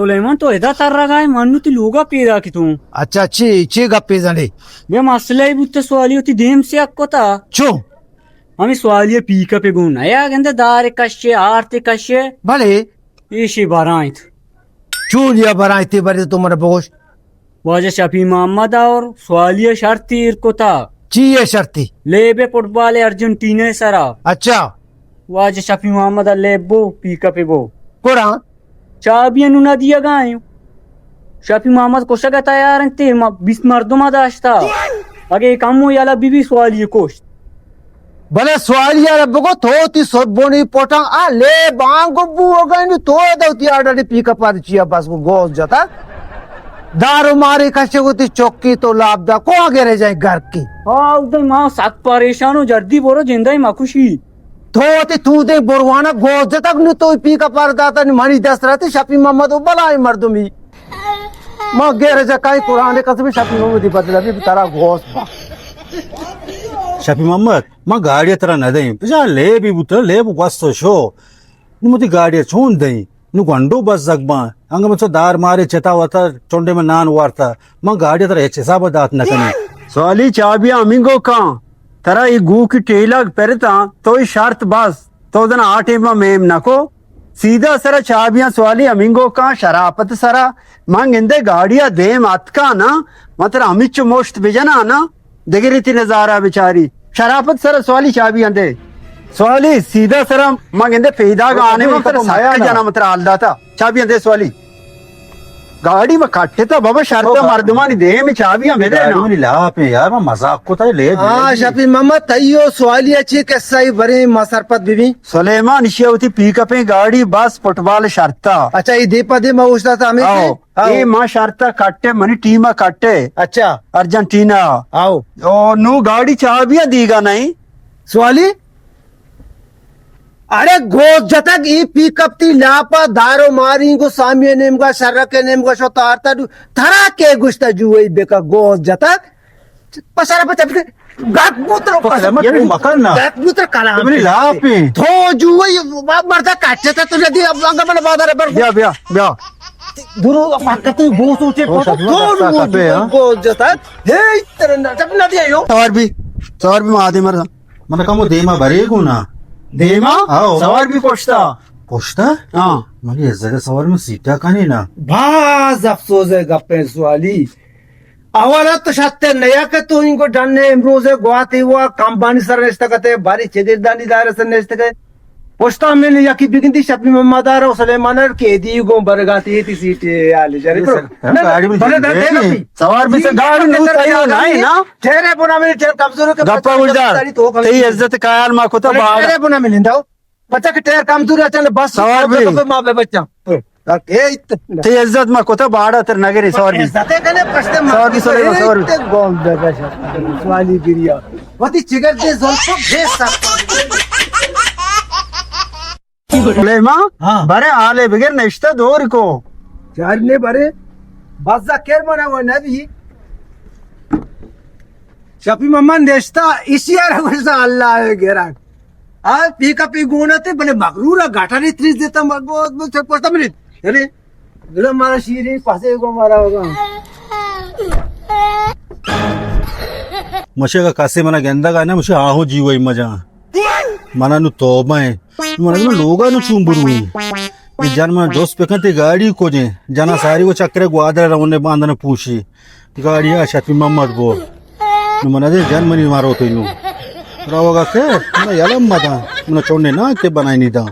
سلیمان، تو ادا ترگا ئے؟ من نوں تئی لوگا پیداک اتوں۔ اچھا، چی، چی گپے زنے؟ بے مسئلہ ای بوت، سوالی وتی دیم سیاہ کتا۔ چو؟ ہمے سوالی پیک اپ گون نیا گندے دار کشے، آرت کشے۔ بلے۔ ایشی برائیں۔ چون یا برائیں تے برے تو من بگوش۔ واجہ شفیع محمد اور سوالی شرطی ایر کتا۔ چی اے شرطی؟ لیب فٹبال ارجنٹینا سرا۔ اچھا۔ واجہ شفیع محمد لیب بو، پیک اپ بو۔ کڑا؟ چابی انو نہ دیگا ایں۔ شفیع محمد کشگ ء تیار انت، ما بیست مردم ء داشتا۔ اگہ اے کمو یلہ بی بی سوالی کشت۔ بلے سوالی ء بگو تو تی سربونی پوٹاں آ لے بانگو بوگا نو تو دو تی آڈر پیک اپ چیا بس گو گوز جتا۔ دارو ماری کشے گو تی چوکی تو لاب دا کو گرے جائے گھر کی۔ ہاں، ادے ما سک پریشان و جردی برو جندائی مکشی۔ تو وتی تودیں بروانا گوز جتگ، نو تو پیک اپ پر داتا، نو منی دست رہتے شفیع محمد و بلاہیں مردمی۔ ما گیرجا کائی قرآن قسم شفیع محمد بدل ابھی ترا گوز با۔ شفیع محمد، ما گاڑی ترا نہ دیں۔ بجا لے بھی بوتا، لے بھی گوست شو۔ نو متی گاڑی چون دیں؟ نو گنڈو بس زگ باں۔ انگا من چو دار مارے چتا وتا چونڈے من نان وارتا۔ من گاڑی ترا ہچ حساب دات نہ کنی۔ سوالی چابیاں ہمینگو کاں۔ ترا ای گوکی ٹیلگ پرتاں، تو ای شرط بس، تو دن آ ٹیما میم نکو۔ سیدھا سرا چابیاں سوالی ہمینگو کاں، شرافت سرا۔ من گندے گاڑیا دیم اتکا نا، من ترا ہمیچو مشت بجنا نا، دگری تی نظارہ بچاری۔ شرافت سرا سوالی چابیاں دے۔ سوالی سیدھا سرا من گندے پیداگا آنے، من ترا سکا جنا، من ترا حال داتا۔ چابیاں دے سوالی۔ گاڑی ما کٹتا بابا، شرط او با- مردمانی دیم چابیاں بدے نا۔ گاڑی منی لاپ ہے یار، ما مذاق کو تا لے دے۔ ہاں، شفیع محمد، تئیو سوالی اچھی قصہ ہی برے ما سرپد ببی۔ سلیمان، اشیا وتی پیک اپیں گاڑی بس فٹبال شرطا۔ اچھا، یہ دے پا دے ما اوشتا تا ہمیں آؤ۔ آؤ۔ اے ما شرطا کٹے، منی ٹیما کٹے۔ اچھا۔ ارجنٹینا۔ آؤ۔ او نو گاڑی چابیاں دیگا نہیں۔ سوالی؟ اڑے گوز جتگ، ای پیک اپ تی لاپا دارو ماری گو سامی نیمگا شرک نیمگا شو تارتا دو۔ ترا کے گشتا جوئی بکا گوز جتگ؟ پسر پہ چپ گک بوتر تو کلمہ تو مکن نا۔ گک بوتر کلام تو منی لاپ ہیں۔ تو جوئی مردا کچتا تو ندی اب انگا من بازار بر۔ بیا، بیا، بیا۔ درو پکتے بو سوچے او پکو شکلہ تو دستا کپے، ہاں۔ گوز جتگ۔ ہے ترندا چپ ندی آیو۔ سوار بھی، سوار بھی ما آدے مردا۔ من کمو دیما برے گونا۔ دیما؟ آؤ۔ سوار بھی پشتا۔ پشتا؟ ہاں۔ منی عزت سوار میں سیٹا کنے نا۔ باز افسوس ہے گپیں سوالی۔ اولا تو شتے نیا کہ تو ان کو ڈن امروز گواتے ہوا کمبانی سر نشتہ کتے، باری چگردانی دائرہ سر نشتہ کتے۔ پشتا من یکی بگندی شفیع محمد آرا و سلیمان آرا کہ دی گوں برگا تی تی سیٹ آلی جاری یہ کرو۔ سر، ہم نہ، گاڑی میں بلے جی، دے، دے، دے، دے۔ سوار بھی سے گاڑی نو تیو نہیں نا۔ ٹھہرے بنا میرے ٹھہر کمزور کے گپا بچہ گلدار، تاری تو کم تئی عزت قائل ما کتا باڑا۔ ٹھہرے بنا میں لنداؤ۔ بچہ کے ٹھہر کمزور ہے، چلے بس سوار بھی۔ ما بے بچہ۔ اے ات-، تئی عزت ما کتا باڑا تر نگری سوار بھی۔ عزت کنے پشتے ما سوار بھی سلیمان، سوار بھی۔ تے گول دگا شا۔ سوالی گریا۔ وتی چگر دے زلفو بے سخت۔ سلیمان، ہاں۔ برے حالے بگر نشتہ دور کو۔ چارنے برے، بزا کر منا و نبی۔ شفیع محمد نشتہ، اسی آرہ گوشتا اللہ گران۔ آ، پیک اپی گونتے، بلے مغرور گاٹا نے تریس دیتا مگو، پوچھتا منی۔ ارے، گڑا مارا شیریں پاسے گو مارا ہوگا۔ مشے کا کاسے منا گندگا نا، مشے آہو جیوئی مجا۔ منا نو توبہ ہے۔ منا نو لوگا نو چون بروئی۔ اے جان منا جوست بکن تے گاڑی کجے۔ جنا ساری کو چکرے گوادر رونے باندن پوشی۔ گاڑی آ شفیع محمد بو۔ نو منا دے جان منی مارو تو نو۔ روگا کے؟ منا یلم مدا۔ منا چونڈے نا کے بنائی نی دا۔